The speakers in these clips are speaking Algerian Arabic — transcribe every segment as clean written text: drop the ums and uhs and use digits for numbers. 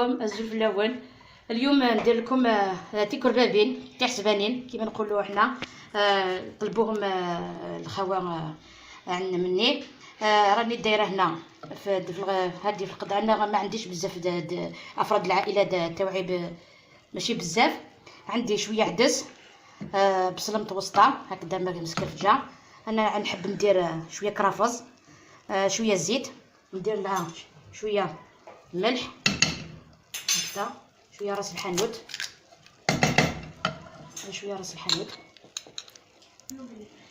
عليكم الزوف الاول. اليوم ندير لكم تيكربابين تاع سبانين كيما نقولوا حنا، طلبوهم الخوا عندنا مني. راني دايرة هنا في هذه في القطعة. انا ما عنديش بزاف افراد العائلة تاوعي، ماشي بزاف. عندي شوية عدس، بصله متوسطه هكذا مسكرفجه. انا نحب ندير شوية كرافز، شوية زيت، ندير لها شوية ملح هكذا، شوية راس الحانوت، شوية راس الحانوت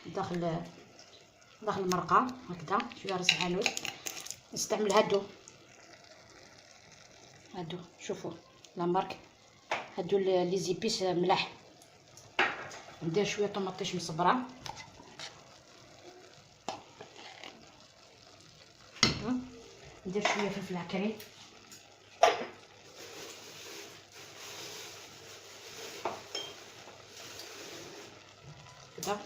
داخل المرقه هكذا، شوية راس الحانوت. نستعمل هادو شوفوا la marque، هادو les épices ملاح. ندير شوية طوماطيش مصبره، ندير شوية فلفل عكري، كذا.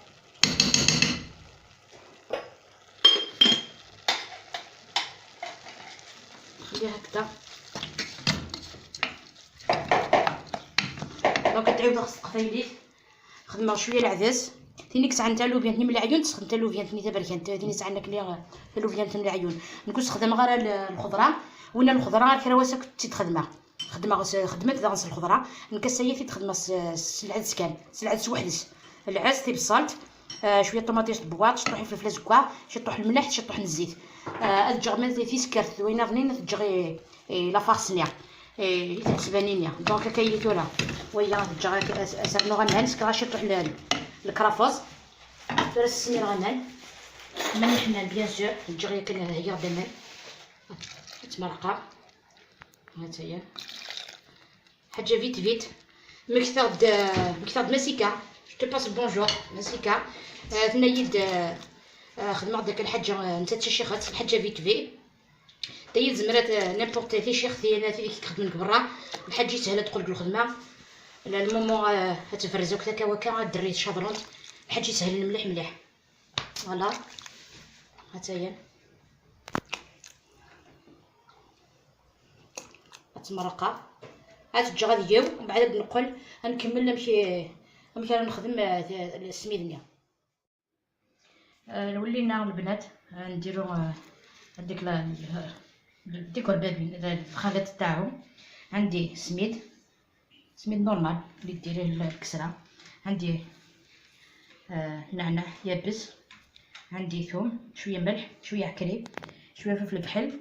نخليها هكذا. donc تعاود خص قفايليت خدمة شوية العدس. تينيك ساعة تاع لوبيان من العيون، تسخن تاع لوبيان تني تبركان تيني ساعة ناكلي لوبيان من العيون. نكون خدم غير الخضرة، وين الخضرة غير كرواسه كنت تخدمها خدمة خدمت غنس الخضرة نكسيه في تخدمه العدس، كان العدس وحدس العدس تيبصلت، شوية طوماطيش بواط، شطوحي فلفله زكوا، شطوح الملح، شطوح الزيت، اتجغ من في سكرت وين غنين تجغي la farce نيا تسبانينيا. donc كاين تورا ويا تجغ سرنو غنان سكرا شطوح الكرافوز تورا السمير غنان من حنا bien sûr تجغي كان هي غدا تمرقه. هات هي حاجة vite vite. مكثر ماسيكا، je passe bonjour ماسيكا. ثنايد خدمة داك الحاجة نتا تشيخات الحاجة vite fait تايد زمرات n'importe في شيخ انا في كيخدم لك برا الحاجة سهلة تدخل لك الخدمة ال moment تفرزوك تا وكا الدري شادرونت الحاجة سهل مليح مليح. voilà هات هي تمرقه هات تجي غادي يو. ومن بعد نقول نكمل نمشي نخدم السميدنيا. ولينا البنات نديرو هذيك ديكور بابين الخليط تاعو. عندي سميد normal اللي ديريه الكسرة، عندي نعناع يابس، عندي ثوم، شوية ملح، شوية عكري، شوية فلفل كحل،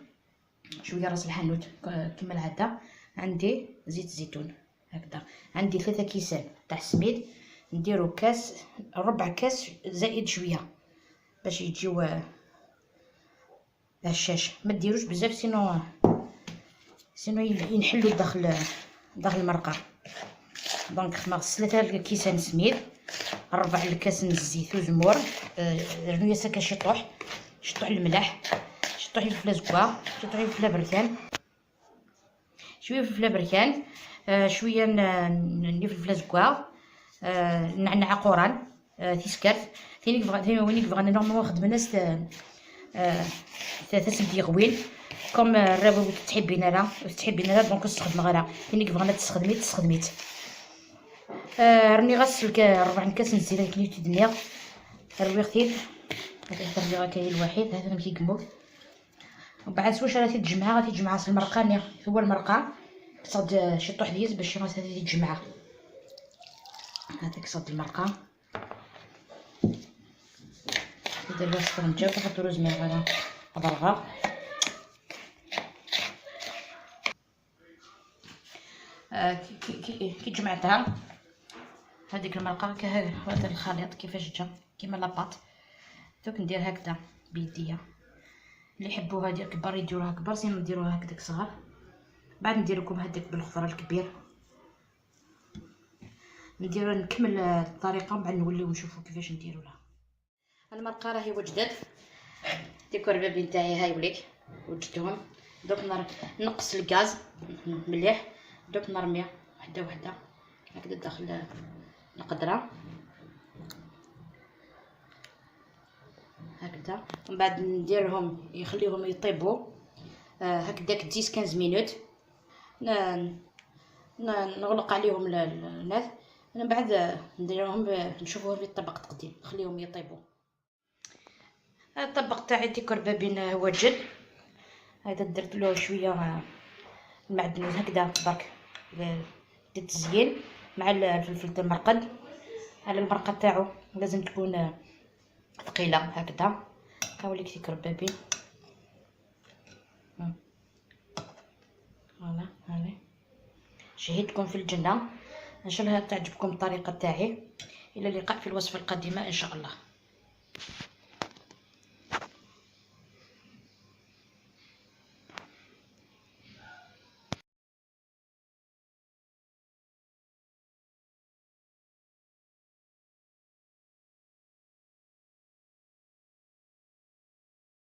شوية راس الحانوت كما العادة، عندي زيت الزيتون هكذا. عندي 3 كيسان تاع السميد، نديرو كاس ربع كاس زائد شوية باش يجيو هشاش. ما ديروش بزاف sinon ينحلوا داخل المرقه. donc خمس 3 كيسان سميد، ربع الكاس الزيت وزمور، رنويه سكا شطوح الملح، شطوح الفلفله زكوا، شطوح الفلفله بركان، شوية فلفله بركان، شوية فلفله زكوا، نعناع قران، تيسكرت ثاني وين بغانا normalement خدم الناس تسد يغويل comme الربا تحبين راه تحبين راه. donc تستخدم غير ثاني بغانا تستخدمي تستخدميت. راني غسل ربع كاس الزيت كي تدنيا رويختي هذا كاين الوحيد هذا ماشي كموك. وبعد واش راه تتجمع غادي تجمعها في المرقه، هو المرقه صاد شي طوح ديال باش غادي تجمعها. هذاك صاد المرقه ندير لها السطرنجه وتحط روزماري غادا برغه. كي جمعتها هذيك المرقه هذا الخليط كيفاش جا كيما la pâte. دوك ندير هكذا بيديا، اللي يحبوها ديال كبار يديروها كبار، sinon نديروها هكذاك صغار. بعد ندير لكم هذيك بالخضره الكبير، نديرو نكمل الطريقة ومن بعد نوليو نشوفو كيفاش نديرو لها. المرقه راهي وجدت، ديكور نتاعي هاي وليك وجدتهم. دوك نقص الغاز مليح، دوك نرميها وحده وحده هكذا داخل القدرة هكذا. ومن بعد نديرهم يخليهم يطيبوا هكذاك 10 15 minutes. نغلق عليهم الناس، من بعد نديرهم نشوفوهم في الطبق التقديم، نخليهم يطيبوا. الطبق تاعي تيكربابين واجد. هذا درت له شوية المعدنوس هكذا برك للتزيين مع الفلفل المرقد. على المرقه تاعو لازم تكون ثقيلة هكذا. هاوليك تيكربابين، voilà هاني شهيتكم في الجنة. ان شاء الله تعجبكم الطريقة تاعي. الى اللقاء في الوصفة القادمة ان شاء الله.